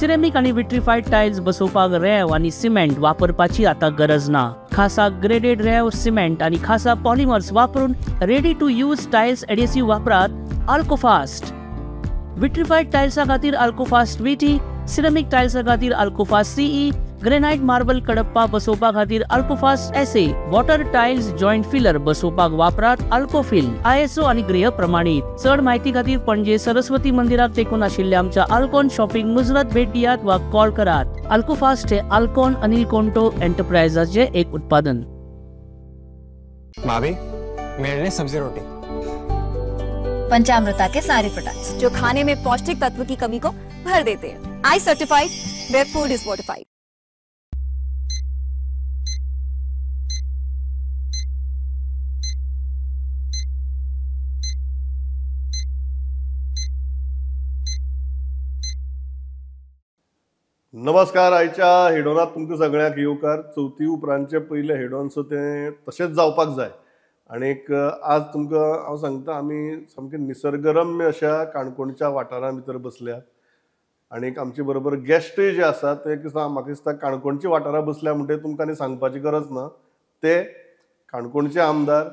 Ceramic आनी विट्रीफायड tiles बसोवपाक रेंव आनी सिमेंट वापरपाची आतां गरज ना. खासा ग्रेडेड रेंव, सिमेंट आनी खासा पॉलिमर्स वापरून ready to use tiles adhesive वापरात अल्कोफास्ट. विट्रीफायड टायल्सा खातीर अल्कोफास्ट VT, ceramic टायल्सा खातीर अल्कोफास्ट CE, granite marble Kadapa बसोवपा खातीर Alcofast SA, water tiles joint filler बसोवपाक वापरात अल्कोफिल. ISO आनी गृह प्रमाणीत. चड म्हायती खातीर पणजे सरस्वती मंदिराक तेंकून आशिल्ल्या आमच्या अल्कॉन शॉपिंग मुजरत भेट दियात वा कॉल करात. अल्कोफास्ट हे अल्कॉन अनिल कोंटो एंटरप्राइजाचे एक उत्पादन. भाभी, मेरे लिए सब्जी रोटी. पंचामृता के सारे प्रोडक्ट्स जो खाने में पौष्टिक तत्व की कमी को भर देते हैं. I certified where food is fortified. नमस्कार. आयच्या हेडॉनात तुमकां सगळ्यांक येवकार. चवथी उपरांतचे पयले हेडॉन, सो तें तशेंच जावपाक जाय. आनीक आज तुमकां हांव सांगता, आमी सामकें निसर्गरम्य अशा काणकोणच्या वाठारा भितर बसल्यात आनीक आमचे बरोबर गेस्टूय जे आसा ते म्हाका दिसता काणकोणच्या वाठारा बसल्या म्हणटकीर तुमकां आनी सांगपाची गरज ना. ते काणकोणचे आमदार,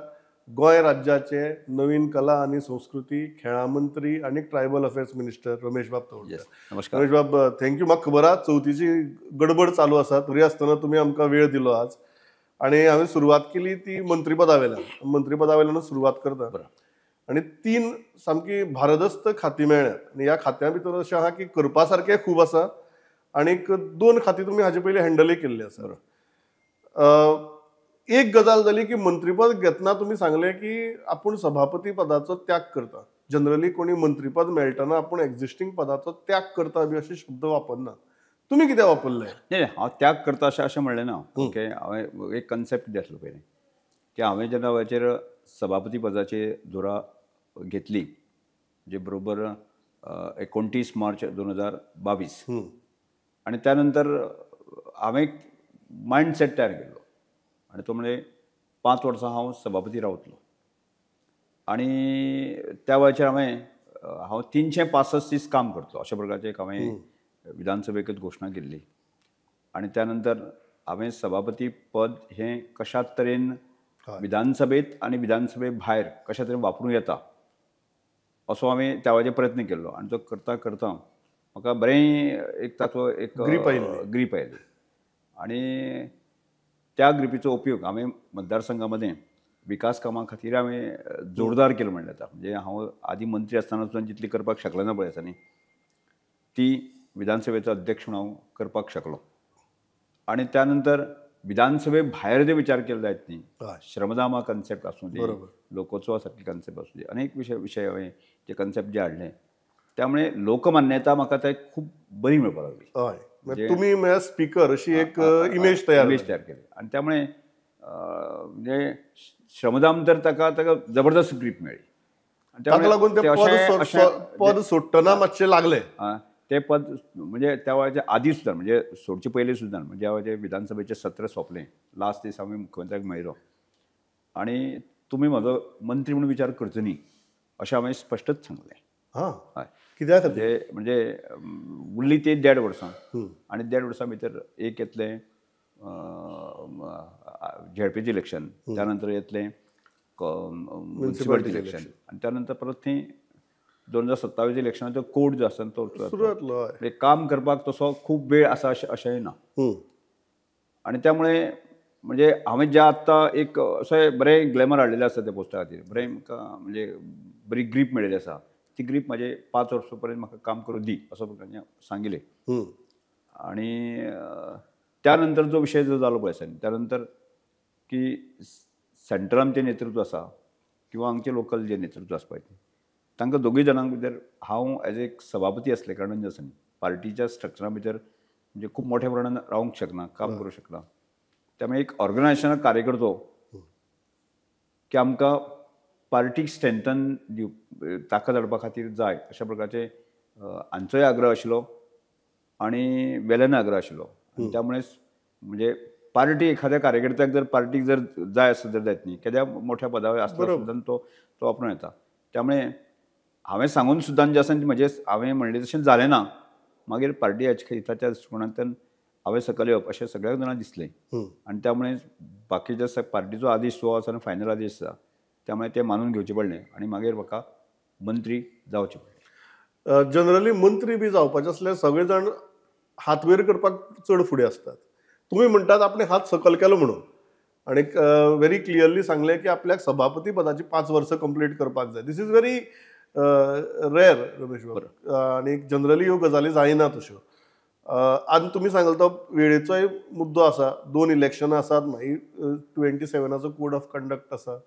गोंय राज्याचे नवीन कला आनी संस्कृती खेळां मंत्री आनी ट्रायबल अफेर्स मिनिस्टर रमेशबाब तवडकर. नमस्कार रमेशबाब, thank you. म्हाका खबर आहा चवथीची गडबड चालू आसा, तरी आसतना तुमी आमकां वेळ दिलो आज. आनी हांवें सुरवात केली ती मंत्रीपदा वयल्यान, मंत्रीपदा वयल्यानूच सुरवात करता. आनी तीन सामकी भारदस्त खातीं मेळ्ळ्यात आनी ह्या खात्यां भितर अशें आहा की करपा सारकें खूब आसा आनीक दोन खातीं तुमी हाजे पयलीं हँडलय केल्लीं आसा. एक गजाल जाली की मंत्रीपद घेतना तुमी सांगलें की आपूण सभापती पदाचो त्याग करता. जनरली कोणी मंत्रीपद मेळटना आपूण एग्जिस्टींग पदाचो त्याग करता बी अशे शब्द वापरना, तुमी कितें वापरले? नाही, हांव त्याग करता अशें अशें म्हणलें ना. ओके, हांवें एक कन्सेप्ट कितें आसलो पयलीं की हांवें जेन्ना वयाचेर सभापती पदाची धुरा घेतली, म्हणजे बरोबर 29 मार्च 2022, आनी त्या नंतर हांवें एक मायंडसेट तयार केल्लो आनी तो म्हणजे 5 वर्सां हांव सभापती रावतलो. आनी त्या वेळाचेर हांवें हांव 365 दीस काम करतलो अशा प्रकारचें एक हांवें विधानसभेकच घोशणा केल्ली. आनी त्या नंतर हांवें सभापती पद हें कशा तरेन विधानसभेत आनी विधानसभे भायर कशा तरेन वापरूं येता असो हांवें त्या वेळाचेर प्रयत्न केल्लो. आनी तो करता करता म्हाका बरें एक ताचो एक ग्रीप आयली आनी त्या ग्रिपीचो उपयोग हांवें मतदारसंघा मदें विकास कामां खातीर हांवें जोरदार केलो म्हणल्यार जाता. म्हणजे हांव आदीं मंत्री आसतना सुद्दां जितली करपाक शकलो ना पळय आसा ती विधानसभेचो अध्यक्ष म्हणून हांव करपाक शकलो. आनी त्या नंतर विधानसभे भायर जे विचार केले जायत न्ही, श्रमदामा कन्सेप्ट आसूं दी, लोकोत्सवा सारकी कन्सेप्ट आसूं दी, अनेक विशय हांवें जे कन्सेप्ट जे हाडले त्यामुळे लोकमान्यता म्हाका ते खूब बरी मेळपाक लागली. तुमी म्हळ्यार स्पीकर अशी एक इमेज तयार केली आनी त्यामुळे म्हणजे श्रमदाम तर ताका ताका जबरदस्त ग्रीप मेळ्ळी. ताका लागून ते पद सोडटना मातशें लागलें. ते पद म्हणजे त्या वेळाच्या आदी सुद्दां, म्हणजे सोडचे पयलीं सुद्दां, म्हणजे ज्या वेळाचें विधानसभेचें सत्र सोंपलें लास्ट दीस हांवें मुख्यमंत्र्याक मेळ्ळो आनी तुमी म्हजो मंत्री म्हणून विचार करचो न्ही अशें हांवें स्पश्टच सांगलें. हां, कित्याक? म्हणजे उरली ती 1.5 वर्सां आनी 1.5 वर्सां भितर एक येतलें झेडपीचें इलेक्शन, त्यानंतर येतलें म्युनिसिपालिटी इलेक्शन आनी त्यानंतर परत थंय 2027 इलेक्शनाचो कोड जो आसा तो म्हणजे काम करपाक तसो खूब वेळ आसा अशेंय ना. आनी त्यामुळे म्हणजे हांवें ज्या आत्तां एक अशें बरें ग्लॅमर हाडलेलें आसा त्या पोस्टा खातीर, बरें म्हाका म्हणजे बरी ग्रीप मेळिल्ली आसा, ती ग्रीप म्हाजे 5 वर्सां पर्यंत म्हाका काम करूं दी असो प्रकारान सांगिल्लें. आनी त्या नंतर जो विशय जो जालो पळय आसा त्या नंतर की सेंट्रल आमचें नेतृत्व आसा किंवा आमचें लोकल जें नेतृत्व आसा पळय तांकां दोगूय जाणांक भितर हांव एज एक सभापती आसले कारणान जे आसा न्ही पार्टीच्या स्ट्रक्चरा भितर म्हणजे खूब मोठ्या प्रमाणान रावंक शकना, काम करूंक शकना. त्यामुळे एक ऑर्गनायझेशनाक कार्यकर्तो की आमकां पार्टीक स्ट्रेंथन दिव ताकद हाडपा खातीर जाय अशा प्रकारचे हांचोय आग्रह आशिल्लो आनी वेल्यान आग्रह आशिल्लो. आनी त्यामुळे म्हणजे पार्टी एखाद्या कार्यकर्त्याक जर पार्टीक जर जाय आसत जर जायत न्ही केद्या मोठ्या पदावर आसता सुद्दां तो तो आपणून येता. त्यामुळे हांवें सांगून सुद्दां जें आसा म्हजें हांवें म्हणलें तशें जालें ना मागीर पार्टी हिताच्या दृश्टिकोनांतल्यान हांवें सकयल येवप अशें सगळ्याक जाणांक दिसलें आनी त्यामुळे बाकीच्या पार्टीचो आदेश जो आसा फायनल आदेश आसा त्यामुळे ते मानून घेवचें पडलें आनी मागीर म्हाका मंत्री जावचें पडलें. जनरली मंत्री बी जावपाचे आसल्यार सगळे जाण हात वयर करपाक चड फुडें आसतात. तुमी म्हणटात आपणे हात सकयल केलो म्हणून आनी व्हेरी क्लियरली सांगलें की आपल्याक सभापती पदाची 5 वर्सां कंप्लीट करपाक जाय. This is very rare Ramesh बाब, आनी जनरली ह्यो गजाली जायना तश्यो. आनी तुमी सांगल तो वेळेचोय मुद्दो आसा, 2 इलेक्शनां आसात, मागीर 27 कोड ऑफ कंडक्ट आसा.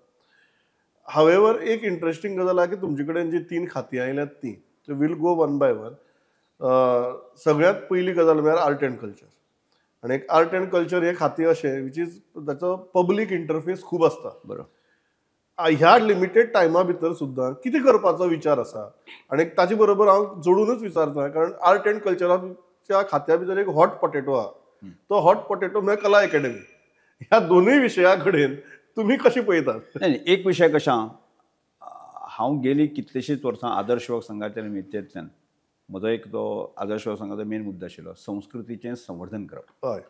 हावेवर एक इंट्रस्टींग गजाल आहा की तुमचे कडेन जी 3 खातीं आयल्यात ती will go one by one. सगळ्यांत पयली गजाल म्हळ्यार आर्ट अँड कल्चर. आनी एक आर्ट अँड कल्चर हे खातें अशें which is ताचो पब्लीक इंटरफेस खूब आसता. बरोबर. ह्या लिमिटेड टायमा भितर सुद्दां कितें करपाचो विचार आसा आनी ताचे बरोबर हांव जोडूनच विचारता, कारण आर्ट अँड कल्चराच्या खात्या भितर एक हॉट पॉटेटो आहा, तो हॉट पॉटेटो म्हळ्यार कला एकेडमी. ह्या दोनूय विशया कडेन तुमी कशें पळयतात? नाही, एक विशय कशें, हांव गेली कितलींशींच वर्सां आदर्श युवक संघाच्या निमित्तांतल्यान म्हजो एक तो आदर्श युवक संघाचो मेन मुद्दो आशिल्लो संस्कृतीचें संवर्धन करप. हय.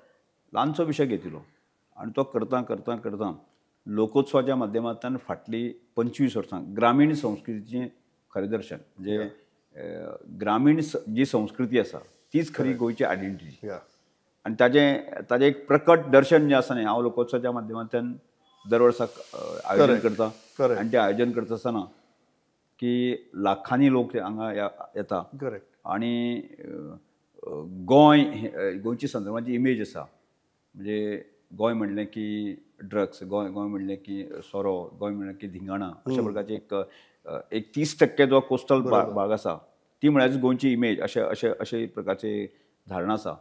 ल्हानसो विशय घेतिल्लो आनी तो करता करता करता लोकोत्सवाच्या माध्यमांतल्यान फाटलीं 25 वर्सां ग्रामीण संस्कृतीचें खरें दर्शन, म्हणजे ग्रामीण जी संस्कृती आसा तीच खरी गोंयची आयडेंटिटी आनी ताजें ताजें एक प्रकट दर्शन जें आसा न्ही हांव लोकोत्सवाच्या माध्यमांतल्यान दर वर्साक आयोजन करता. आनी तें आयोजन करता आसतना की लाखांनी लोक हांगा येता. करेक्ट. आनी गोंय गोंयची संदर्भाची इमेज आसा, म्हणजे गोंय म्हणलें की ड्रग्स, गोंय गोंय म्हणलें की सोरो, गोंय म्हणलें की धिंगाणां, अशा प्रकारचे एक एक 30% जो कोस्टल भाग आसा ती म्हळ्यार गोंयची इमेज अशें अशें अशे प्रकारची धारणा आसा.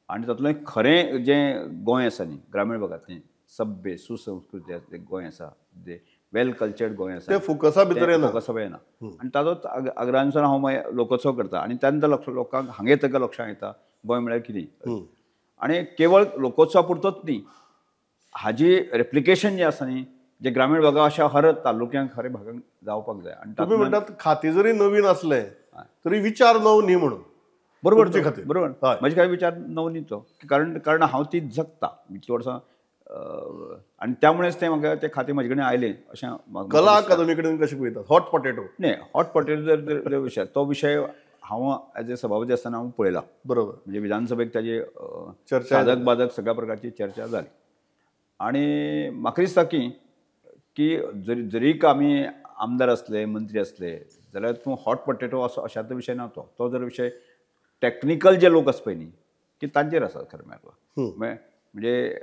आनी तातूंतलें खरें जें गोंय आसा न्ही ग्रामीण भागांतलें सभ्य सुसंस्कृती गोंय आसा, वेल कल्चर्ड गोंय आसा, ते फोकसा भितर येना, फोकसा येना. आनी ताजो आग्रहानुसार हांव मागीर लोकोत्सव करता आनी त्या नंतर लोकांक हांगा येतकर लक्षांत येता गोंय म्हळ्यार कितें. आनी केवळ लोकोत्सवा पुरतोच न्ही, हाजी रेप्लिकेशन जें आसा न्ही जे ग्रामीण भागाक अशा हर तालुक्यांक हर भागांक जावपाक जाय. आनी तुमी म्हणटात खातें जरी नवीन आसलें तरी विचार नव न्ही म्हणून. बरोबर, बरोबर. म्हजे काय विचार नव न्ही तो, कारण कारण हांव ती जगता इतलीं वर्सां आनी त्यामुळेच तें म्हाका तें खातें म्हजे कडेन आयलें अशें. कला अकादमी कडेन कशें पळयतात? हॉट पॉटेटो न्ही, हॉट पॉटेटो जर विशय तो विशय हांव एज ए सभापती आसतना हांव पळयला. बरोबर. म्हणजे विधानसभेक ताजी साधक बाधक सगळ्या प्रकारची चर्चा जाली आनी म्हाका दिसता की की जरी जरी आमी आमदार आसले मंत्री आसले जाल्यार तूं हॉट पॉटेटो असो अशाचो विशय ना तो, तो जर विशय टॅक्निकल जे लोक आसा पळय न्ही की तांचेर आसा खरें म्हळ्यार. म्हणजे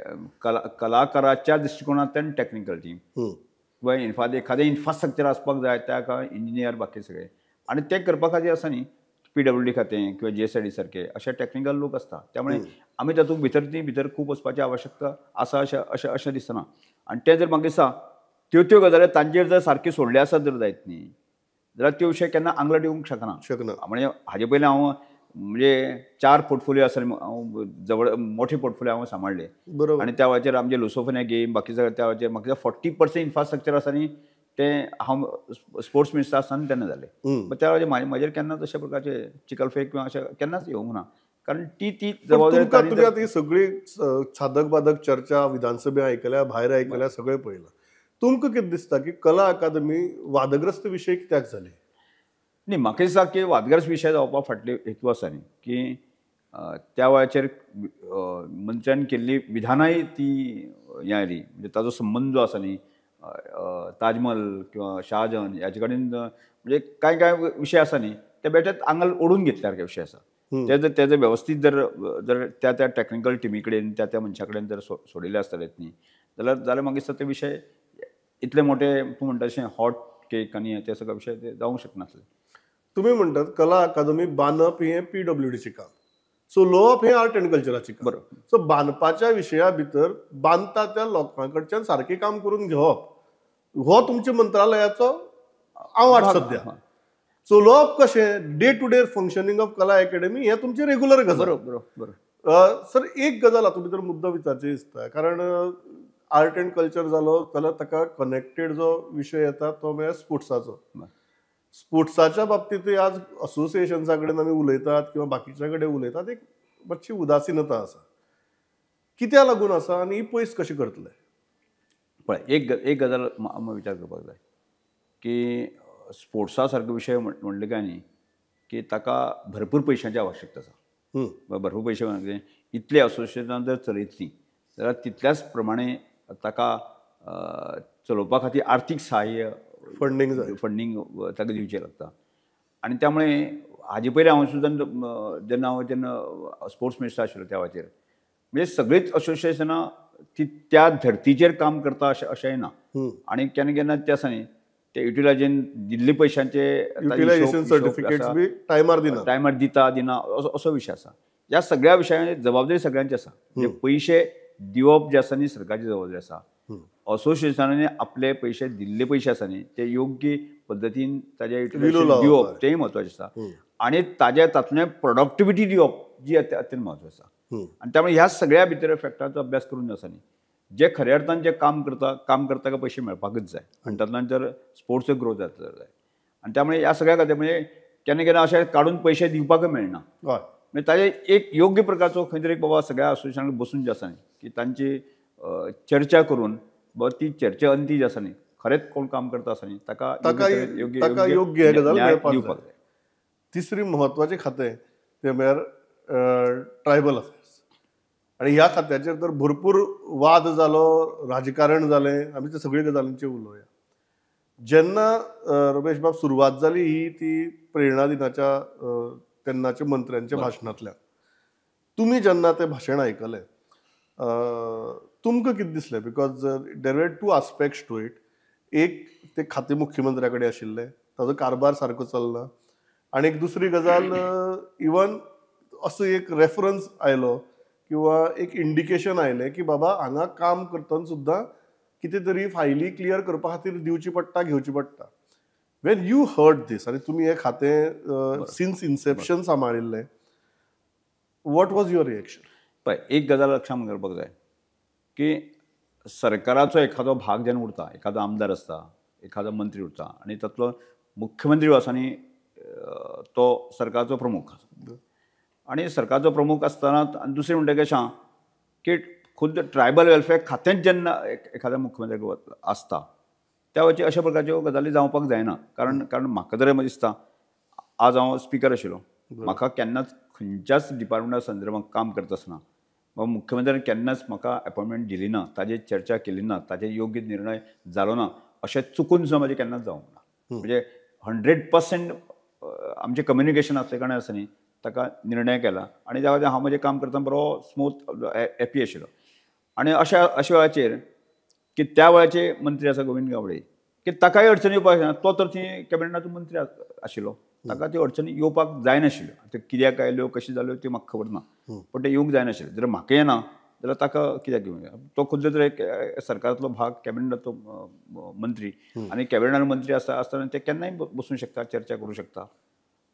कलाकाराच्या दृश्टिकोनांतल्यान टॅक्निकल टीम किंवा एखादें इन्फ्रास्ट्रक्चर आसपाक जाय त्या इंजिनियर बाकी सगळे, आनी ते करपा खातीर आसा न्ही PWD खातें किंवा GSID सारके अशे टॅक्निकल लोक आसता. त्यामुळे आमी तातूंत भितर ती भितर खूब वचपाची आवश्यकता आसा अशें अशें अशें दिसना. आनी तें जर म्हाका दिसता त्यो त्यो गजाली तांचेर जर सारक्यो सोडल्यो आसत जर जायत न्ही जाल्यार त्यो विशय केन्ना आंगलट येवंक शकना. शकना. म्हणजे हाजे पयलीं हांव म्हणजे 4 पोर्टफोलियो आसा हांव जवळ मोठे पोर्टफोलियो हांव सांबाळ्ळे. बरोबर. आनी त्या वेळाचेर आमचे लुसोफोनिया गेम बाकी सगळें त्या वेळाचेर म्हाका 40% इन्फ्रास्ट्रक्चर आसा न्ही तें हांव स्पोर्ट्स मिनिस्टर आसतना तेन्ना जालें. त्या वेळाचेर म्हजेर केन्नाच अशा प्रकारचे चिकलफेक किंवा अशें केन्नाच येवंक ना, कारण ती ती जबाबदारी. तुमी आतां ही सगळी साधक बाधक चर्चा विधानसभे आयकल्या, भायर आयकल्या, सगळें पळयलां, तुमकां कितें दिसता की कला अकादमी वादग्रस्त विशय कित्याक जाली? न्ही, म्हाका दिसता की वादग्रस्त विशय जावपा फाटले हेतू आसा न्ही की त्या वेळाचेर मंत्र्यान केल्ली विधानांय ती हें आयली, म्हणजे ताजो संबंद जो आसा न्ही ताजमहल किंवा शाहजहान ह्याचे कडेन, म्हणजे कांय कांय विशय आसा न्ही ते बेठेच आंगल ओडून घेतल्या सारके विशय आसा. ते जर तेजे वेवस्थीत जर जर त्या त्या टॅक्निकल टिमी कडेन त्या त्या मनशा कडेन जर सोडिल्ले आसतले न्ही जाल्यार जाल्यार म्हाका दिसता ते विशय इतले मोठे तूं म्हणटा तशें हॉट केक आनी ते सगळे विशय ते जावंक शकनासले. तुमी म्हणटात कला अकादमी बांदप हें PWDचें काम, चलोवप हें आर्ट अँड कल्चराचें काम. बरोबर. सो बांदपाच्या विशया भितर बांदता त्या लोकां कडच्यान सारकें काम करून घेवप हो तुमच्या मंत्रालयाचो आवाज सद्या. चलोवप कशें day to day functioning of Kala academy हें तुमचें रेगुलर गजाल. बरोबर बरोबर. सर एक गजाल हातूंत भितर मुद्दो विचारचें दिसता, कारण आर्ट अँड कल्चर जालो जाल्यार ताका कनेक्टेड जो विशय येता तो म्हळ्यार स्पोर्ट्साचो. स्पोर्ट्साच्या बाबतींतय आज असोसिएशन्सा कडेन आमी उलयतात किंवा बाकीच्या कडेन उलयतात, एक मातशी उदासीनता आसा. कित्याक लागून आसा आनी ही पयस कशें करतले? पळय, एक गजाल आमी विचार करपाक जाय की स्पोर्ट्सा सारको विशय म्हणले काय न्ही की ताका भरपूर पयशांची आवश्यकता आसा. भरपूर पयशे म्हणजे इतले असोसिएशनां जर चलयतलीं जाल्यार तितल्याच प्रमाणे ताका चलोवपा खातीर आर्थीक सहाय्य, फंडींग जाय, फंडींग ताका दिवचें लागता. आनी त्यामुळे हाजे पयलीं हांव सुद्दां जेन्ना हांव जेन्ना स्पोर्ट्स मिनिस्टर आशिल्लो त्या वेळाचेर म्हणजे सगळींच असोसिएशनां ती त्या धर्तीचेर काम करता अशें अशेंय ना. आनी केन्ना केन्ना ते आसा न्ही ते युटिलायजेशन दिल्ले पयशांचे युटिलायजेशन सर्टिफिकेट्स बी टायमार दिना, टायमार दिता दिना असो विशय आसा. ह्या सगळ्या विशयांची जबाबदारी सगळ्यांची आसा. म्हणजे पयशे दिवप जे आसा न्ही सरकारची जबाबदारी आसा. असोसिएशनांनी आपले पयशे दिल्ले पयशे आसा न्ही ते योग्य पद्दतीन ताजे युटिलायजेशन दिवप तेंय म्हत्वाचें आसा. आनी ताजे तातूंतल्यान प्रोडक्टिविटी दिवप जी अत्यंत म्हत्वाचें आसा. आनी त्यामुळे ह्या सगळ्या भितर फॅक्टरांचो अभ्यास करून आसा न्ही जे खऱ्या अर्थान जे काम करता काम करता काय पयशे मेळपाकच जाय. आनी तातूंतल्यान जर स्पोर्ट्स ग्रोथ जाता जाय. आनी त्यामुळे ह्या सगळ्या खातीर म्हणजे केन्ना केन्ना अशें काडून पयशे दिवपाकय मेळना. म्हणजे ताजे एक योग्य प्रकारचो खंय तरी बाबा सगळ्या असोसिएशनाक बसून जे आसा न्ही की तांची चर्चा करून बाबा ती चर्चा अंती जी आसा न्ही खरेंच कोण काम करता आसा न्ही ताका ताका योग्य गजाल मेळपाक जाय. तिसरी म्हत्वाचें खातें तें म्हळ्यार ट्रायबल अफेर्स. आनी ह्या खात्याचेर तर भरपूर वाद जालो, राजकारण जालें, आमी ते सगळे गजालींचेर उलोवया. जेन्ना रमेश बाब सुरवात जाली ही ती प्रेरणा दिनाच्या तेन्नाच्या मंत्र्यांच्या भाशणांतल्यान, तुमी जेन्ना तें भाशण आयकलें तुमकां कितें दिसलें? Because there were two aspects to it. एक ते खातें मुख्यमंत्र्या कडेन आशिल्लें, ताजो कारभार सारको चलना, आनी एक दुसरी गजाल इवन असो एक रेफरन्स आयलो किंवा एक इंडिकेशन आयलें की बाबा हांगा काम करतना सुद्दां कितें तरी फायली क्लियर करपा खातीर दिवची पडटा, घेवची पडटा. When you heard दीस, आनी तुमी हें खातें सिन्स इन्सेप्शन सांबाळिल्लें, what was your reaction? पळय, एक गजाल लक्षांत घेवपाक जाय की सरकाराचो एखादो भाग जेन्ना उरता, एखादो आमदार आसता, एखादो मंत्री उरता आनी तातूंतलो मुख्यमंत्री आसा न्ही तो सरकारचो प्रमुख आसा. आनी सरकारचो प्रमुख आसतना आनी दुसरें म्हणटा कशें की खुद्द ट्रायबल वेलफेअर खात्यांत जेन्ना एखाद्या मुख्यमंत्र्याक आसता त्या वेळाचेर अशा प्रकारच्यो गजाली जावपाक जायना. कारण कारण म्हाका तरी दिसता आज हांव स्पिकर आशिल्लो, म्हाका केन्नाच खंयच्याच डिपार्टमेंटा संदर्भात काम करता आसतना मुख्यमंत्र्यान केन्नाच म्हाका अपॉयंटमेंट दिली ना, ताजेर चर्चा केली ना, ताजेर योग्य निर्णय जालो ना, अशें चुकून सुद्दां म्हाजें केन्नाच जावंक ना. म्हणजे 100% आमचें कम्युनिकेशन आसलें कारणान आसा न्ही ताका निर्णय केला आनी त्या वेळार हांव म्हजें काम करतना बरो स्मूथ हॅपी आशिल्लो. आनी अशा अशा वेळाचेर की त्या वेळाचे मंत्री आसा गोविंद गावडे की ताकाय अडचणी येवपाक जायना, तो तर थंय कॅबिनेटाचो मंत्री आशिल्लो, ताका त्यो अडचणी येवपाक जायनाशिल्ल्यो. आतां कित्याक आयल्यो कशी जाल्यो त्यो म्हाका खबर ना, पण ते येवंक जायनाशिल्ले. जर म्हाका येना जाल्यार ताका कित्याक घेवंक जाय? तो खुद्द तर एक सरकारांतलो भाग, कॅबिनेटाचो मंत्री, आनी कॅबिनेटान मंत्री आसता आसतना ते केन्नाय बसूंक शकता, चर्चा करूं शकता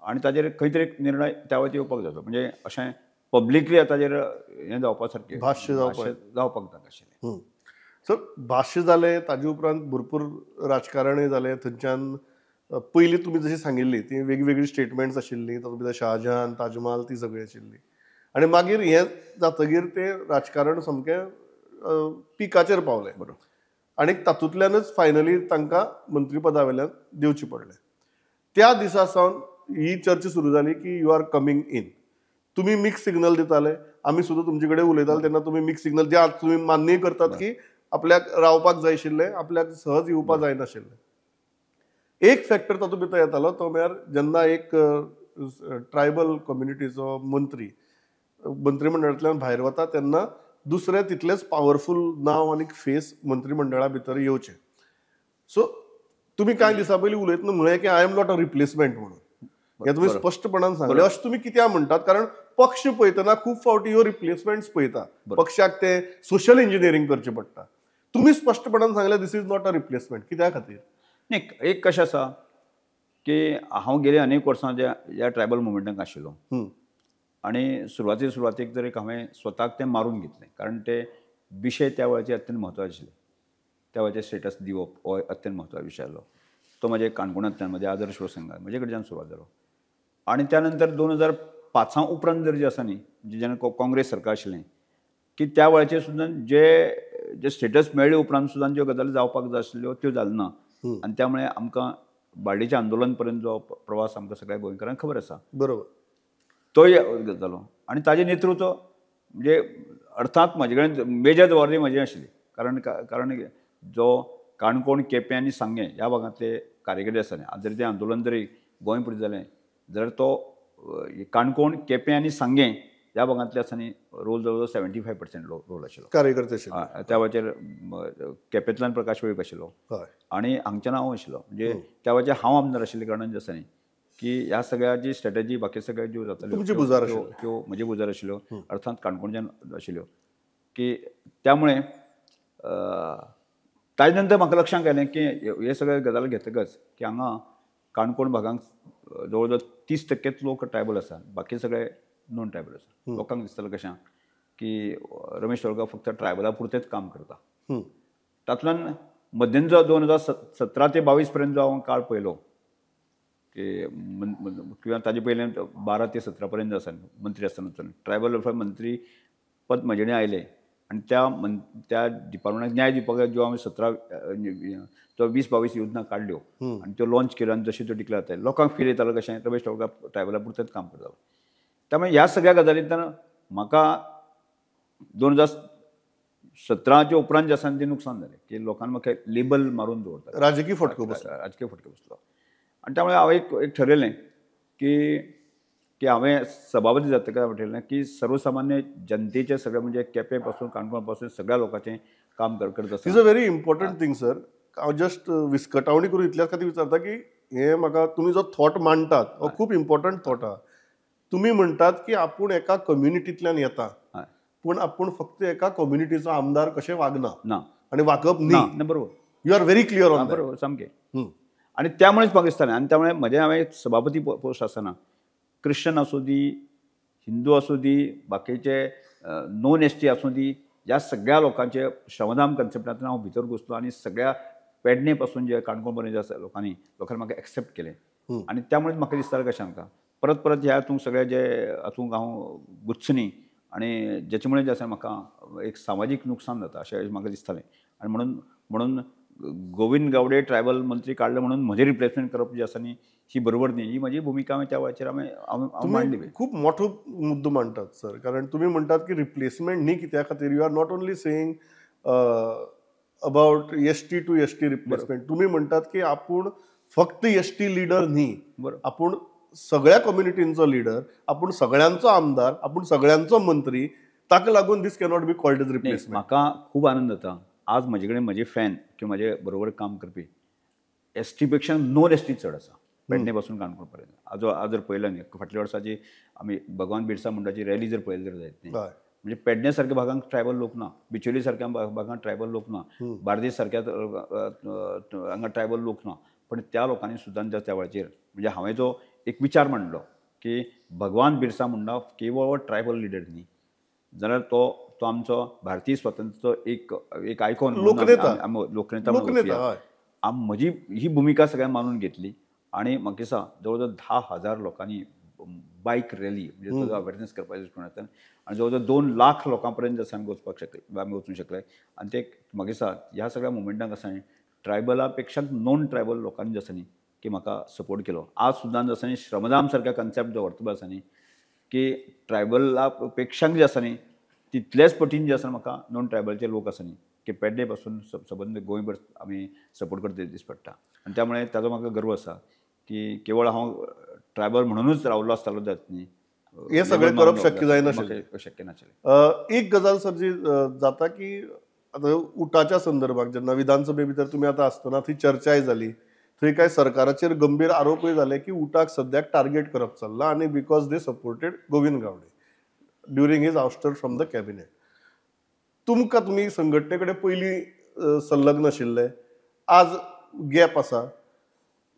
आनी ताजेर खंय तरी एक निर्णय त्या वेळार येवपाक जातो. म्हणजे अशें पब्लिकली ताजेर हें जावपा सारकें भाश्य जावपाक नाशिल्लें. सो भाश्य जालें, ताजे उपरांत भरपूर राजकारणय जालें. थंयच्यान पयलीं तुमी जशी सांगिल्ली ती वेगवेगळी स्टेटमेंट्स आशिल्लीं, तातूंत भितर शाहजहान, ताजमहाल ती सगळी आशिल्ली. आनी मागीर हें जातगीर तें राजकारण सामकें पिकाचेर पावलें. बरोबर. आनी तातूंतल्यानच फायनली तांकां मंत्रीपदा वयल्यान देंवचें पडलें. त्या दिसा सावन ही चर्चा सुरू जाली की you are coming in. तुमी मिक्स सिग्नल दिताले, आमी सुद्दां तुमचे कडेन उलयताले तेन्ना तुमी मिक्स सिग्नल जे आज तुमी मान्य करतात की आपल्याक रावपाक जाय आशिल्लें, आपल्याक सहज येवपाक जायनाशिल्लें. एक फॅक्टर तातूंत भितर येतालो तो म्हळ्यार जेन्ना एक ट्रायबल कम्युनिटीचो मंत्री मंत्रिमंडळांतल्यान भायर वता तेन्ना दुसरें तितलेंच पावरफूल नांव आनी फेस मंत्रिमंडळा भितर येवचें. सो तुमी कांय दिसां पयलीं उलयतना म्हळें की I am not a replacement म्हणून, हें तुमी स्पश्टपणान सांगलें. अशें तुमी कित्याक म्हणटात? कारण पक्ष पळयतना खूब फावटी ह्यो रिप्लेसमेंट्स पळयता, पक्षाक ते सोशल इंजिनियरींग करचें पडटा. तुमी स्पश्टपणान सांगलें this is not a replacement, कित्या खातीर? नाही, एक कशें आसा की हांव गेले अनेक वर्सां ज्या ह्या ट्रायबल मुवमेंटाक आशिल्लो आनी सुरवातेक तर एक हांवें स्वताक तें मारून घेतलें, कारण ते विशय त्या वेळाचे अत्यंत म्हत्वाचे आशिल्ले. त्या वेळाचे स्टेटस दिवप हो अत्यंत म्हत्वाचो विशय आसलो. तो म्हजे काणकोणांतल्यान म्हजे आदर्श प्रसंगार म्हजे कडच्यान सुरवात जालो. आनी त्या नंतर 2005 उपरांत जर जे आसा न्ही, जेन्ना काँग्रेस सरकार आशिल्लें की त्या वेळाचेर सुद्दां जे जे स्टेटस मेळ्ळे उपरांत सुद्दां ज्यो गजाली जावपाक जाय आशिल्ल्यो त्यो जाल्यो ना. आनी त्यामुळे आमकां बार्डेच्या आंदोलन पर्यंत जो प्रवास आमकां सगळ्या गोंयकारांक खबर आसा, बरोबर, तोय जालो. आनी ताजें नेतृत्व म्हणजे अर्थात म्हजे कडेन मेजर जबाबदारी म्हजी आशिल्ली, कारण कारण जो काणकोण, केपें आनी सांगें ह्या भागांतले कार्यकर्ते आसताले. आनी जरी तें आंदोलन जरी गोंय पुरतें जालें जाल्यार तो काणकोण, केपें आनी सांगें ह्या भागांतले आसतना रोल जवळ जवळ 75% रोल आशिल्लो कार्यकर्ते. त्या वेळाचेर केपेंतल्यान प्रकाश वेळीप आशिल्लो आनी हांगच्यान हांव आशिल्लो. म्हणजे त्या वेळाचेर हांव आमदार आशिल्ल्या कारणान जें आसा न्ही की ह्या सगळ्याची स्ट्रेटजी बाकी सगळ्यो ज्यो जाताल्यो त्यो म्हजे भुजार आशिल्ल्यो, अर्थात काणकोणच्यान आशिल्ल्यो. की त्यामुळे ताजे नंतर म्हाका लक्षांत आयलें की हे सगळे गजाल घेतकच की हांगा काणकोण भागांक जवळ जवळ 30% लोक ट्रायबल आसा, बाकी सगळे नॉन ट्रायबल आसा. लोकांक दिसतालें कशें की रमेश तवडकार फक्त ट्रायबला पुरतेंच काम करता. तातूंतल्यान मध्यंतर 2017 ते 22 पर्यंत जो हांव काळ पळयलो की किंवा ताजे पयलें 12 ते 17 पर्यंत आसा मंत्री आसतना ट्रायबल वेलफेअर मंत्री पद म्हजे कडेन आयलें आनी त्या त्या डिपार्टमेंटाक न्याय दिवपाक ज्यो हांवें 17 तो 20-22 योजना काडल्यो आनी त्यो लॉन्च केल्यो आनी जशें त्यो डिक्लेर जाताले लोकांक फील येतालो कशें रमेश तवडकार ट्रायबला पुरतेंच काम करतालो. त्यामुळे ह्या सगळ्या गजालींतल्यान म्हाका 2017 उपरांत जे आसा तें नुकसान जालें की लोकांनी म्हाका लेबल मारून दवरता, राजकीय फटको बसलो, राजकीय फटको बसलो. आनी त्यामुळे हांवें एक ठरयलें की की हांवें सभापती जातकच हांवें ठरयलें की सर्वसामान्य जनतेचें सगळें म्हणजे केपें पासून काणकोण पासून सगळ्या लोकांचें काम करत आसा. Is a very important thing sir. हांव जस्ट विस्कटावणी करून इतल्याच खातीर विचारता की हें म्हाका तुमी जो थॉट मांडटात हो खूब इम्पॉर्टंट थॉट आहा. तुमी म्हणटात की आपूण एका कम्युनिटींतल्यान येता, पूण आपूण फक्त एका कम्युनिटीचो आमदार कशें वागना ना आनी वागप न्ही. बरोबर, you are very clear on. बरोबर, सामकें. आनी त्यामुळेच म्हाका दिसतालें आनी त्यामुळे म्हजें हांवें सभापती पोस्ट आसतना क्रिश्चन आसूं दी, हिंदू आसूं दी, बाकीचे नॉन एस टी आसूं दी, ह्या सगळ्या लोकांचे श्रमदान कन्सेप्टांतल्यान हांव भितर घुसलो आनी सगळ्या पेडणे पासून जे काणकोण पर्यंत जे आसा लोकांनी म्हाका एक्सेप्ट केलें. आनी त्यामुळेच म्हाका दिसतालें कशें आमकां परत परत ह्या हातूंत सगळे जे हातूंत हांव गुच्छनी आनी जेचे मुळे जें आसा म्हाका एक सामाजीक नुकसान जाता अशें म्हाका दिसतालें. आनी म्हणून म्हणून गोविंद गावडे ट्रायबल मंत्री काडले म्हणून म्हजें रिप्लेसमेंट करप जें आसा न्ही ही बरोबर न्ही, ही म्हजी भुमिका हांवें त्या वेळाचेर हांवें मांडली. खूब मोठो मुद्दो मांडटात सर, कारण तुमी म्हणटात की रिप्लेसमेंट न्ही कित्या खातीर. You are not only saying about S T to S T replacement, तुमी म्हणटात की आपूण फक्त एस टी लिडर न्ही, आपूण सगळ्या कम्युनिटींचो लिडर, आपूण सगळ्यांचो आमदार, आपूण सगळ्यांचो मंत्री. ताका लागून this cannot be called as replacement. म्हाका खूब आनंद जाता आज म्हजे कडेन म्हजे फॅन किंवा म्हजे बरोबर काम करपी एस टी पेक्षा नॉन एस टी चड आसा पेडणे पासून काणकोण पर्यंत. आज जर पळयलें न्ही फाटल्या वर्साची आमी भगवान बिरसा मुंडाची रॅली जर पळयली जर जायत न्ही, म्हणजे पेडणे सारक्या भागांक ट्रायबल लोक ना, बिचोली सारक्या भागांक ट्रायबल लोक ना, बार्देस सारक्या हांगा ट्रायबल लोक ना, पण त्या लोकांनी सुद्दां त्या वेळाचेर म्हणजे हांवें जो एक विचार मांडलो की भगवान बिरसा मुंडा केवळ ट्रायबल लिडर न्ही जाल्यार तो तो आमचो भारतीय स्वातंत्र्याचो एक एक आयकॉन, लोकनेता, लोकनेता. म्हजी ही भुमिका सगळ्यांनी मानून घेतली आनी म्हाका दिसता जवळ जवळ 10,000 लोकांनी बायक रॅली म्हणजे ताजो अवेरनेस करपाच्या दृश्टिकोनांतल्यान आनी जवळ जवळ 2 लाख लोकां पर्यंत जसं आमी वचपाक शकले, आमी वचूंक शकले. आनी ते म्हाका दिसता ह्या सगळ्या मुवमेंटांक आसा न्ही ट्रायबला पेक्षा नॉन ट्रायबल लोकांनी जे आसा न्ही की म्हाका सपोर्ट केलो. आज सुद्दां आसा न्ही श्रमदान सारक्या कन्सेप्ट जो व्हरता आसा न्ही की ट्रायबला पेक्षा जे आसा न्ही तितलेच पटीन जे आसा म्हाका नॉन ट्रायबलचे लोक आसा न्ही की पेडणे पासून सबंद गोंयभर आमी सपोर्ट करता दिस पडटा. आनी त्यामुळे ताजो म्हाका गर्व आसा की केवळ हांव ट्रायबल म्हणूनच रावलो आसतालो जात न्ही, हे सगळें करप शक्य जायनाशिल्लें, शक्य नाशिल्लें. एक गजाल सर जी जाता की आतां उटाच्या संदर्भात जेन्ना विधानसभे भितर तुमी आतां आसतना थंय चर्चाय जाली, थंय कांय सरकाराचेर गंभीर आरोपूय जाले की उटाक सद्याक टार्गेट करप चल्लां आनी because they supported Govind Gawde during his ouster from the cabinet. तुमकां तुमी संघटने कडेन पयलीं संलग्न आशिल्ले, आज गॅप आसा,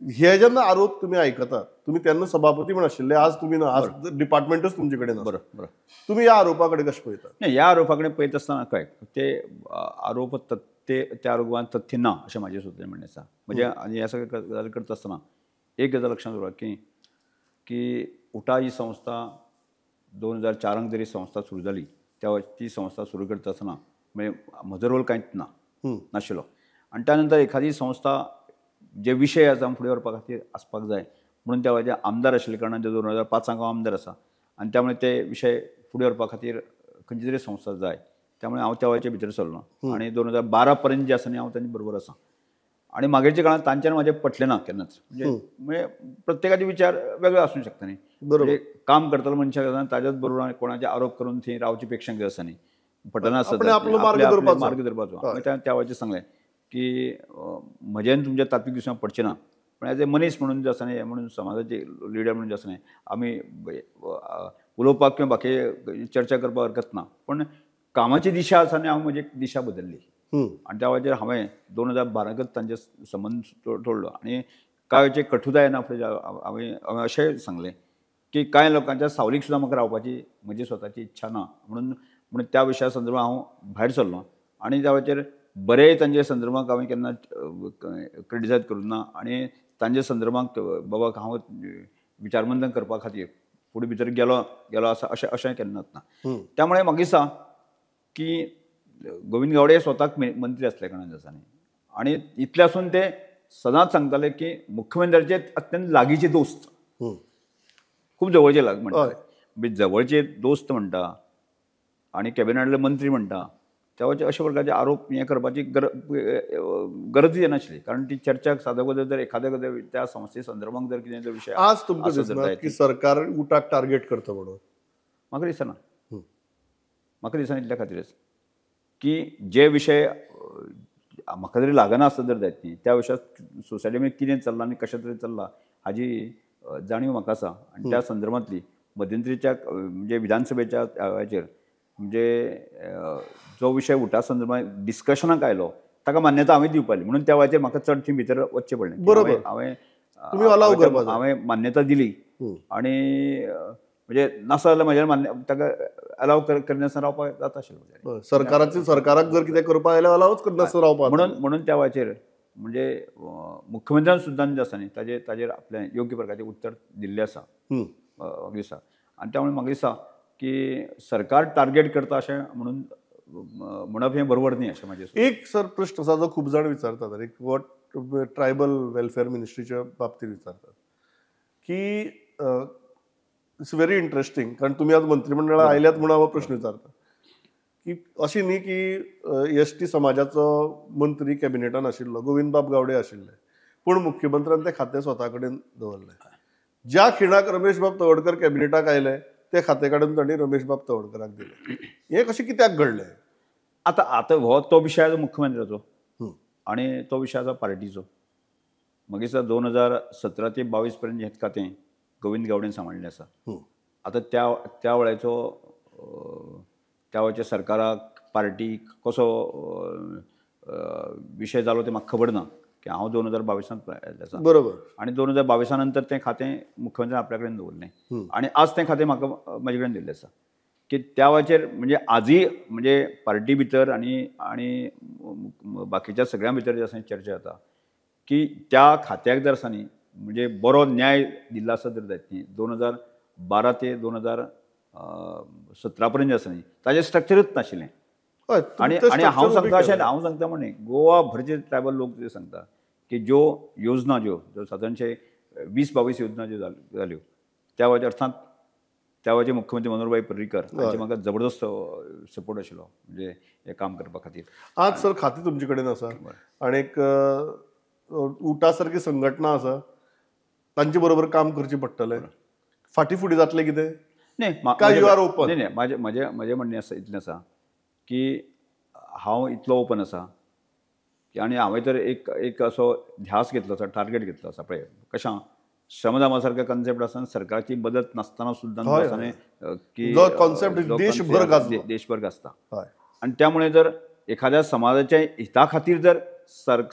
हे जेन्ना आरोप तुमी आयकतात, तुमी तेन्ना सभापती म्हण आशिल्ले, आज तुमी ना, आज डिपार्टमेंटच तुमचे कडेन. बरोबर बरोबर. तुमी ह्या आरोपा कडेन कशें पळयतात? नाही, ह्या आरोपा कडेन पळयत आसतना कळ्ळें ते आरोप ते त्या आरोपान तथ्य ना अशें म्हाजें स्वताचें म्हणणें आसा. म्हणजे आनी ह्या सगळें गजाल करता आसतना एक गजाल लक्षांत दवरात की की उटा ही संस्था 2004 जरी संस्था सुरू जाली त्या ती संस्था सुरू करता आसतना म्हणजे म्हजो रोल कांयच ना नाशिल्लो. आनी त्या नंतर एखादी संस्था जे विशय आसा फुडें व्हरपा खातीर आसपाक जाय म्हणून त्या वेळार आमदार आशिल्ले कारणान ते 2005 हांव आमदार आसा आनी त्यामुळे ते विशय फुडें व्हरपा खातीर खंयची तरी संस्था जाय, त्यामुळे हांव त्या वेळाचे भितर सरलो आनी 2012 पर्यंत जे आसा न्ही हांव तांचे बरोबर आसा. आनी मागीरच्या काळांत तांच्यान म्हाजें पटलें ना केन्नाच. म्हणजे म्हणजे प्रत्येकाचे विचार वेगळे आसूंक शकता न्ही, बरोबर काम करतलो मनशाक आसतना ताज्याच बरोबर कोणाचे आरोप करून थंय रावची पेक्षा कितें आसा न्ही, पटना आसता मार्ग धरपाचो. हांवें त्या वेळाचेर सांगलें की म्हजें आनी तुमच्या तात्वीक दिसना पडचें ना, पण एज ए मनीस म्हणून जे आसा न्ही, म्हणून समाजाचे लिडर म्हणून जे आसा न्ही आमी उलोवपाक किंवा बाकी चर्चा करपाक हरकत ना, पण कामाची दिशा आसा न्ही हांव म्हजी दिशा बदल्ली. आनी त्या वेळाचेर हांवें 2012 तांचे संबंद तोडलो. आनी कांय वेळचे कठुताय येना फुडें हांवें अशें सांगलें की कांय लोकांच्या सावलीक सुद्दां म्हाका रावपाची म्हजी स्वताची इच्छा ना म्हणून म्हणून त्या विशया संदर्भात हांव भायर सरलो. आनी त्या वेळाचेर बरें तांचे संदर्भात हांवें केन्ना क्रिटिसायज करूंक ना आनी तांचे संदर्भात बाबा हांव विचारमंथन करपा खातीर फुडें भितर गेलो गेलो आसा अशें अशें केन्नाच ना. त्यामुळे म्हाका दिसता की गोविंद गावडे स्वताक मंत्री आसल्या कारणान आसा न्ही, आनी इतलें आसून ते सदांच सांगताले की मुख्यमंत्र्याचे अत्यंत लागींचे दोस्त, खूब जवळचे लाग म्हणटा, म्हणजे जवळचे दोस्त म्हणटा आनी कॅबिनेटांतले मंत्री म्हणटा, त्या वेळाचेर अशा प्रकारचे आरोप हें करपाची गरज येनाशिल्ली, कारण ती चर्चा सादो जर एखाद्या गजाल त्या संस्थे संदर्भात जर कितें जर विशय आज तुमकां दिसना की सरकार उटाक टार्गेट करता म्हणून? म्हाका दिसना, म्हाका दिसना इतल्या खातीरच की जे विशय म्हाका जरी लागना आसत जर जायत न्ही त्या विशयात सोसायटी कितें चल्लां आनी कशें तरेन चल्लां हाजी जाणीव म्हाका आसा. आनी त्या संदर्भांतली मध्यंतरीच्या म्हणजे विधानसभेच्या हाचेर म्हणजे जो विशय उटा संदर्भात डिस्कशनाक आयलो ताका मान्यता हांवें दिवपाली, म्हणून त्या वेळाचेर म्हाका चड थंय भितर वचचें पडलें. बरोबर, हांवें हांवें मान्यता दिली आनी म्हणजे नासा जाल्यार म्हज्या मान्य ताका अलाव करनासतना रावपाक जाता आशिल्लें. सरकाराचे सरकाराक जर कितें करपाक आयल्यार अलावच करनासतना रावपाक, म्हणून म्हणून त्या वेळाचेर म्हणजे मुख्यमंत्र्यान सुद्दां जे आसा न्ही ताजेर ताजेर आपलें योग्य प्रकारचें उत्तर दिल्लें आसा म्हाका दिसता. आनी त्यामुळे म्हाका दिसता की सरकार टार्गेट करता अशें म्हणून म्हणप हें बरोबर न्ही अशें म्हाजें. एक सर प्रश्न आसा जो खूब जाण विचारतात, एक what tribal welfare मिनिस्ट्रीच्या बाबतींत विचारतात की it's very interesting, कारण तुमी आज मंत्रिमंडळात आयल्यात म्हणून हांव प्रश्न विचारता की अशी न्ही की एस टी समाजाचो मंत्री कॅबिनेटान आशिल्लो गोविंदबाब गावडे आशिल्ले, पूण मुख्यमंत्र्यान तें खातें स्वता कडेन दवरलें. ज्या खिणाक रमेशबाब तवडकर कॅबिनेटाक आयले ते खातें काडून तांणी रमेशबाब तवडकराक दिलें. हें कशें कित्याक घडलें? आतां आतां हो तो विशय आसा मुख्यमंत्र्याचो आनी तो विशय आसा पार्टीचो. मागीर दिसता 2017 ते 22 पर्यंत हें खातें गोविंद गावडेन सांबाळिल्लें आसा. आतां त्या त्या वेळाचो त्या वेळाच्या सरकाराक पार्टीक कसो विशय जालो तें म्हाका खबर ना, की हांव 2022 आसा. बरोबर. आनी 2022 नंतर तें खातें मुख्यमंत्र्यान आपल्या कडेन दवरलें आनी आज तें खातें म्हाका म्हजे कडेन दिल्लें आसा. की त्या वेळाचेर म्हणजे आजूय म्हणजे पार्टी भितर आनी आनी बाकीच्या सगळ्यां भितर जे आसा चर्चा जाता की त्या खात्याक जर आसा न्ही म्हणजे बरो न्याय दिल्लो आसा जर जायत न्ही 2012 ते 2017 पर्यंत जे आसा न्ही ताजें स्ट्रक्चरच नाशिल्लें. आनी आनी हांव सांगता अशें हांव सांगता म्हण न्ही, गोवा भरचे ट्रायबल लोक जे सांगता की ज्यो योजना ज्यो सादारणशे 20-22 योजना ज्यो जाल्यो त्या वेळाचेर अर्थात त्या वेळाचे मुख्यमंत्री मनोहरभाई पर्रीकर हांचे म्हाका जबरदस्त सपोर्ट आशिल्लो म्हणजे हें काम करपा खातीर. आज सर खातें तुमचे कडेन आसा आनी एक उटा सारकी संघटना आसा, तांचे बरोबर काम करचें पडटलें, फाटीं फुडें जातलें कितें? न्ही काय you are open? न्ही न्ही, म्हाजें म्हाजें म्हाजें म्हणणें आसा इतलें आसा की हांव इतलो ओपन आसा की आनी हांवें तर एक एक असो ध्यास घेतलो आसा, टार्गेट घेतलो आसा. पळय कशें श्रमदामा सारको कॉन्सेप्ट आसतना सरकारची मदत नासतना सुद्दां की कॉन्सेप्ट देशभर गाजता. आनी त्यामुळे जर एखाद्या समाजाच्या हिता खातीर जर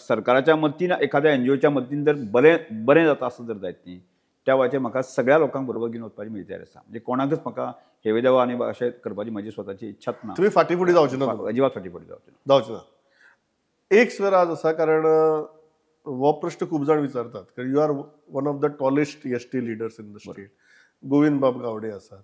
सरकाराच्या मदतीन एखाद्या एनजीओच्या मदतीन जर बरें बरें जाता आसत जर जायत न्ही त्या वेळाचेर म्हाका सगळ्या लोकांक बरोबर घेवन वचपाची म्हजी तयारी आसा. म्हणजे कोणाकच म्हाका हेवे देवा आनी अशें करपाची म्हजी स्वताची इच्छाच ना. तुमी फाटीं फुडें जावचें ना? अजिबात फाटीं फुडें जावचें ना. जावचें ना. एक सर आज आसा कारण हो प्रश्न खूब जाण विचारतात कारण you are one of the tallest ST leaders in the state. Govind Bab Gawade आसात.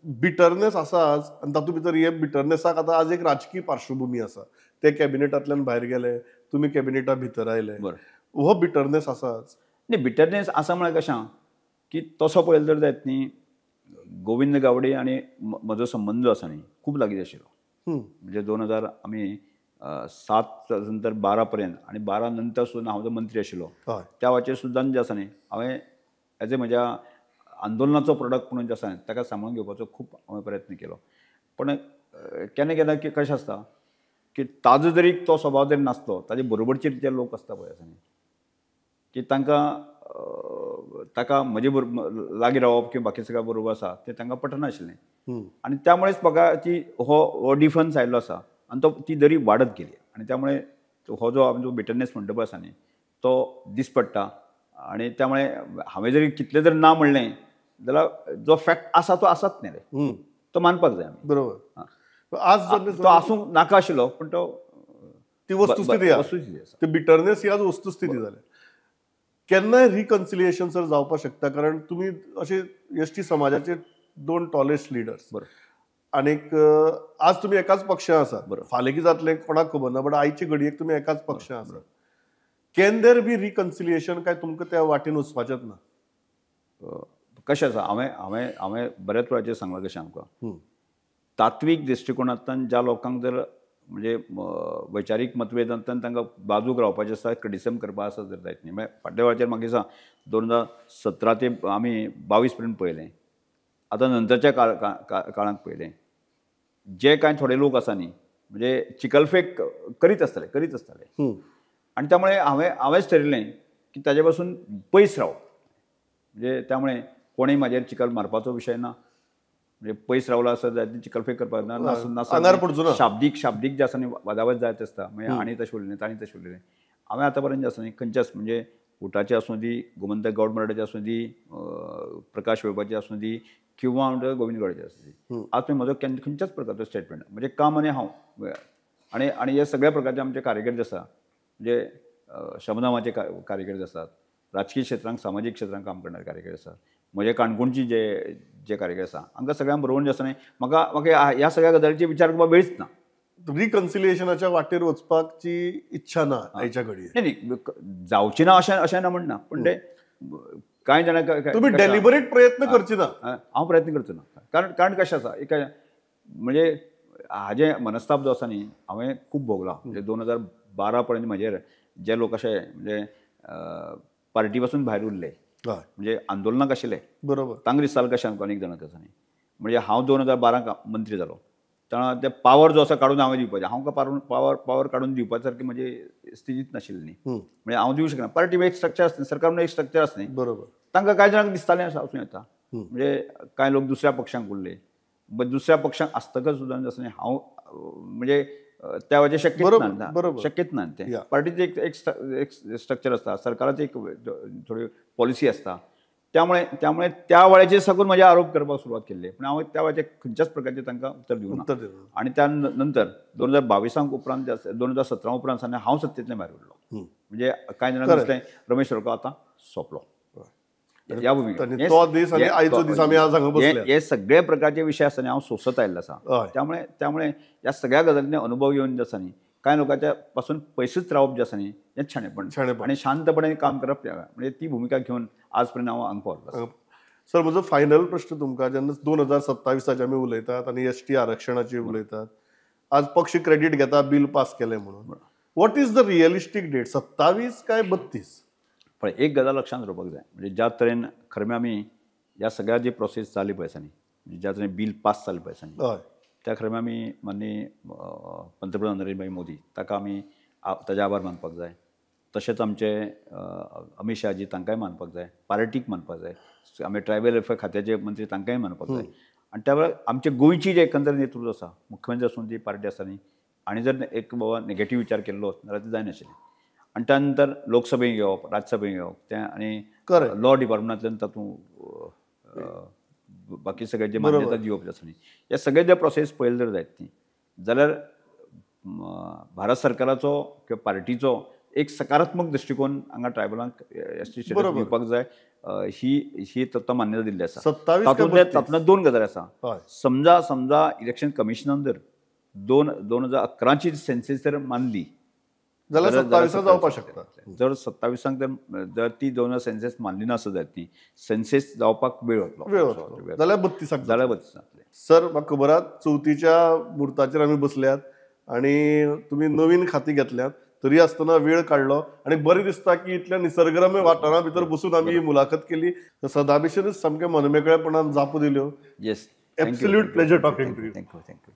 बिटरनेस आसा आज आनी तातूंत भितर हे बिटरनेसाक आतां आज एक राजकीय पार्श्वभूमी आसा. ते कॅबिनेटांतल्यान भायर गेले, तुमी कॅबिनेटा भितर आयले, हो बिटरनेस आसा आज? न्ही, बिटरनेस आसा म्हळ्यार कशें की तसो पळयलो तर जायत न्ही, गोविंद गावडे आनी म्हजो संबंद जो आसा न्ही खूब लागीं आशिल्लो. म्हणजे 2007 नंतर 12 पर्यंत आनी 12 नंतर सुद्दां हांव जो मंत्री आशिल्लो त्या वेळाचेर सुद्दां जें आसा न्ही हांवें एज ए म्हज्या आंदोलनाचो प्रोडक्ट म्हणून जें आसा न्ही ताका सांबाळून घेवपाचो खूब हांवें प्रयत्न केलो. पण केन्ना केन्ना कशें आसता की ताजो जरी तो स्वभाव जरी नासलो ताजे बरोबरचे जे लोक आसता पळय आसा न्ही की तांकां ताका म्हजे बरोबर लागीं रावप किंवा बाकी सगळ्या बरोबर आसा तें तांकां पटनाशिल्लें. आनी त्यामुळेच म्हाका ती हो डिफरन्स आयिल्लो आसा आनी तो ती दरी वाडत गेली आनी त्यामुळे हो जो आमचो बिटरनेस म्हणटा पळय आसा न्ही तो दीस पडटा. आनी त्यामुळे हांवें जरी कितलें जर ना म्हणलें जाल्यार जो फॅक्ट आसा तो आसाच न्ही रे, तो मानपाक जाय आमी. बरोबर. आज तो आसूंक नाका आशिल्लो पण तो ती वस्तुस्थिती आसा, ती बिटरनेस ही आज वस्तुस्थिती जाल्या. केन्नाय रिकन्सिलिएशन सर जावपाक शकता कारण तुमी अशे एसटी समाजाचे 2 टॉलेस्ट लिडर्स आनीक आज तुमी एकाच पक्षांत आसात. फाल्यां कितें जातलें कोणाक खबर ना, बट आयचे घडयेक तुमी एकाच पक्षांत आसात. Can there be reconciliation काय तुमकां त्या वाटेन वचपाचेंच ना? कशें आसा, हांवें हांवें हांवें बऱ्याच वेळाचेर सांगलां कशें आमकां तात्वीक दृश्टिकोणांतल्यान ज्या लोकांक जर म्हणजे वैचारीक मतभेदांतल्यान तांकां बाजूक रावपाचें आसा, क्रिटिसिजम करपा आसा जर जायत न्ही. म्हळ्यार फाटल्या वेळाचेर म्हाका दिसता 2017 ते आमी 22 पर्यंत पळयलें, आतां नंतरच्या काळांत पळयलें, जे कांय थोडे लोक आसा न्ही म्हणजे चिकलफेक करीत आसतले करीत आसतले. आनी त्यामुळे हांवेंच ठरयलें की ताजे पासून पयस रावप. म्हणजे त्यामुळे कोणूय म्हाजेर चिकल मारपाचो विशय ना, म्हणजे पयस रावलो आसत जायत चिकलफेक करपाक ना, ना शाब्दीक शाब्दीक जे आसा न्ही वादावत जायत आसता. मागीर आनी तशें उलयलें तांणी तशें उलयलें. हांवें आतां पर्यंत जे आसा न्ही खंयच्याच म्हणजे उटाचें आसूं दी, गोमंतक गौड मराठाचें आसूं दी, प्रकाश वेळपाचें आसूं दी किंवा म्हणटा गोविंद गावडेचें आसूं दी, आज तुमी म्हजो केन्ना खंयच्याच प्रकारचो स्टेटमेंट म्हणजे काम आनी हांव आनी आनी हे सगळ्या प्रकारचे आमचे कार्यकर्ते आसा, म्हणजे श्रमदामाचे कार्यकर्ते आसात, राजकीय क्षेत्रांत सामाजीक क्षेत्रांत काम करणारे कार्यकर्ते आसात, म्हजे काणकोणची जे जे कार्यकर्ते आसा हांकां सगळ्यांक बरोवन जे आसा न्ही म्हाका म्हाका ह्या सगळ्या गजालीचे विचार करपाक वेळच ना. रिकन्सिलिएशनाच्या वाटेर वचपाची इच्छा ना आयच्या घडये? न्ही न्ही जावची ना अशें अशें ना म्हणना, पूण ते कांय जाणां तुमी डेलिबरेट प्रयत्न करचे ना? हांव प्रयत्न करचो ना, कारण कारण कशें आसा एक म्हणजे हाजे मनस्ताप जो आसा न्ही हांवें खूब भोगला. म्हणजे 2012 पर्यंत म्हजेर जे लोक अशे म्हणजे पार्टी पासून भायर उरले, म्हणजे आंदोलनाक आशिल्ले, बरोबर, तांकां दिसतालें कशें आमकां अनेक जाणांक आसा न्ही. म्हणजे हांव 2012 मंत्री जालो तेन्ना ते पावर जो आसा काडून हांवें दिवपाचें, हांव पावर पावर काडून दिवपा सारकी म्हजी स्थितीच नाशिल्ली न्ही, म्हणजे हांव दिवं शकना. पार्टी एक स्ट्रक्चर आसता, सरकार म्हणून एक स्ट्रक्चर आसता न्ही, बरोबर. तांकां कांय जाणांक दिसतालें आसूं येता, म्हणजे कांय लोक दुसऱ्या पक्षांक उरले, बट दुसऱ्या पक्षांक आसतकच सुद्दां आसा न्ही हांव म्हणजे त्या वेळाचेर शक्यच ना, शक्यच ना तें. पार्टीचें एक एक स्ट्रक्चर आसता, सरकाराची एक थोडी पॉलिसी आसता, त्यामुळे त्यामुळे त्या वेळाचेर साकून म्हजे आरोप करपाक सुरवात केल्ली, पूण हांव त्या वेळाचेर खंयच्याच प्रकारचे तांकां उत्तर दिवंक ना. आनी त्या नंतर 2022 उपरांत 2017 उपरांत आसा हांव सत्तेंतल्यान भायर उरलो. म्हणजे कांय जाणांक दिसलें रमेश तवडकार आतां सोंपलो ह्या भुमिकेत. हे सगळे प्रकारचे विशय आसतना हांव सोंसत आयिल्लो आसा. त्यामुळे त्यामुळे ह्या सगळ्या गजालींनी अनुभव येवन जे आसा न्ही कांय लोकांच्या पासून पयसूच रावप जें आसा न्ही हें शाणेपण आनी शांतपणे काम करप, म्हणजे ती भुमिका घेवन आज पर्यंत हांव हांगा पावलो. सर म्हजो फायनल प्रश्न तुमकां, जेन्ना 2027 आमी उलयतात आनी एसटी आरक्षणाची उलयतात, आज पक्ष क्रेडीट घेता बील पास केलें म्हणून, what is the realistic date, 27 काय 32? पण एक गजाल लक्षांत दवरपाक जाय, म्हणजे ज्या तरेन खरें आमी ह्या सगळ्या जी प्रोसेस जाली पळय आसा न्ही, म्हणजे ज्या तरेन बील पास जालें पळय आसा न्ही, त्या खरें आमी माननीय पंतप्रधान नरेंद्रभाई मोदी ताका आमी ताजे आभार मानपाक जाय, तशेंच आमचे अमीत शहाजी तांकांय मानपाक जाय, पार्टीक मानपाक जाय, आमी ट्रायबल वेलफेअर खात्याचे मंत्री तांकांय मानपाक जाय. आनी त्या वेळार आमचे गोंयची जे एकंदर नेतृत्व आसा, मुख्यमंत्री आसून ती पार्टी आसा न्ही, आनी जर एक बाबा नेगेटीव विचार केल्लो जाल्यार ते जायनाशिल्लें. आनी त्या नंतर लोकसभेक घेवप, राज्यसभेक घेवप तें, आनी लॉ डिपार्टमेंटांतल्यान तातूंत बाकी सगळे जे मान्यता दिवप आसा न्ही, हे सगळे जे प्रोसेस पळयले जर जायत न्ही जाल्यार भारत सरकाराचो किंवा पार्टीचो एक सकारात्मक दृश्टिकोन हांगा ट्रायबलांक एस टी स्टेटस दिवपाक जाय ही ही तत्व मान्यता दिल्ली आसा. 27 तातूंतले दोन गजाली आसा. समजा समजा इलेक्शन कमिशनान जर 2011ची सेन्सेस जर मानली जाल्यार 27 जावपाक शकता. जर 27 जर ती 2000 सेन्सेस मानली नासत जाल्यार ती सेन्सेस जावपाक वेळ वतलो, जाल्यार 32 जाल्यार 32. सर म्हाका खबर आहा चवथीच्या मुर्ताचेर आमी बसल्यात आनी तुमी नवीन खाती घेतल्यात तरी आसतना वेळ काडलो आनी बरें दिसता की इतल्या निसर्गरम्य वाठारा भितर बसून आमी ही मुलाखत केली. सदां भशेनच सामकें मनमेकळेपणान जापो दिल्यो. Yes, absolute pleasure talking to you. Thank you, thank you.